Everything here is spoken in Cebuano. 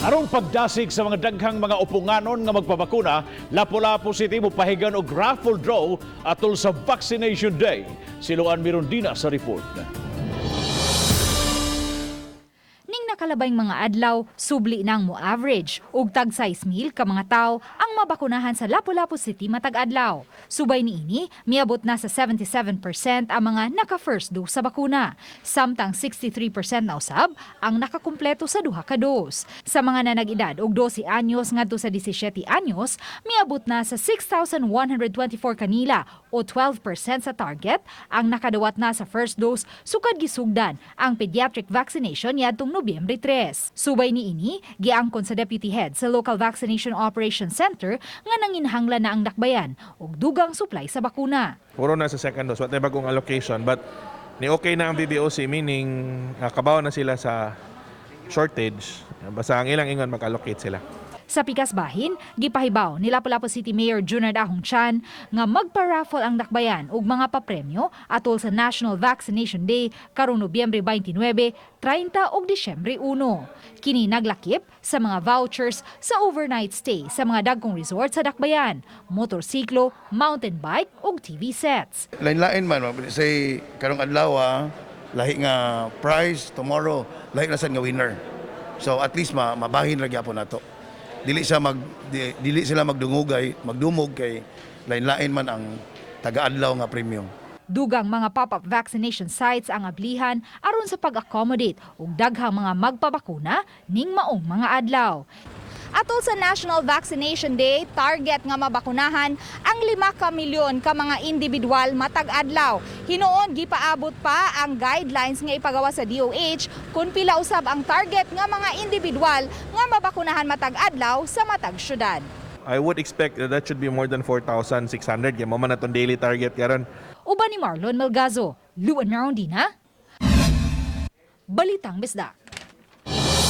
Aron pagdasig sa mga daghang mga uponganon nga magpabakuna, Lapu-Lapu City mopahigayon og raffle draw atol sa Vaccination Day. Si Luan Mirondina sa report. Ning nakalabayng mga adlaw, subli nang mo average og tag 6 mil ka mga tawo ang mabakunahan sa Lapu-Lapu City matag adlaw. Subay niini, miabot na sa 77% ang mga naka first dose sa bakuna. Samtang 63% na usab ang nakakumpleto sa duha ka dose. Sa mga nanag-edad og 12 anyos ngadto sa 17 anyos, miabot na sa 6,124 kanila o 12% sa target ang nakadawat na sa first dose sukad gisugdan ang pediatric vaccination niadtong Nobyembre 3. Subay niini, giangkon sa deputy head sa Local Vaccination Operations Center nga nanginhanglan na ang dakbayan og dugang supply sa bakuna. Puro na sa second dose, wala bagong allocation. But ni okay na ang VVOC, meaning kabaw na sila sa shortage. Basta ang ilang ingon, mag-allocate sila. Sa pikas bahin, gipahibaw ni Lapu-Lapu City Mayor Junard Ahong Chan nga magpa-raffle ang dakbayan og mga papremyo atol sa National Vaccination Day karong Nobyembre 29, 30 ug Disyembre 1. Kini naglakip sa mga vouchers sa overnight stay sa mga dagkong resort sa dakbayan, motorsiklo, mountain bike ug TV sets. Lain-lain man, say karong adlaw lahi nga prize, tomorrow lahi na sad nga winner. So at least mabahin ra gyapon nato. Dili sila magdungugay, magdumog kay lain-lain man ang taga-adlaw nga premium. Dugang mga pop-up vaccination sites ang ablihan aron sa pag-accommodate og daghang mga magpabakuna ning maong mga adlaw. Atol sa National Vaccination Day, target nga mabakunahan ang 5 ka milyon ka mga individual matag adlaw. Hinuon gipaabot pa ang guidelines nga ipagawa sa DOH kung pila usab ang target nga mga individual nga mabakunahan matag adlaw sa matag syudad. I would expect that that should be more than 4,600. Kaya mo man natong daily target karon. Uban ni Marlon Melgazo, Luan Merondina, Balitang Bisdak.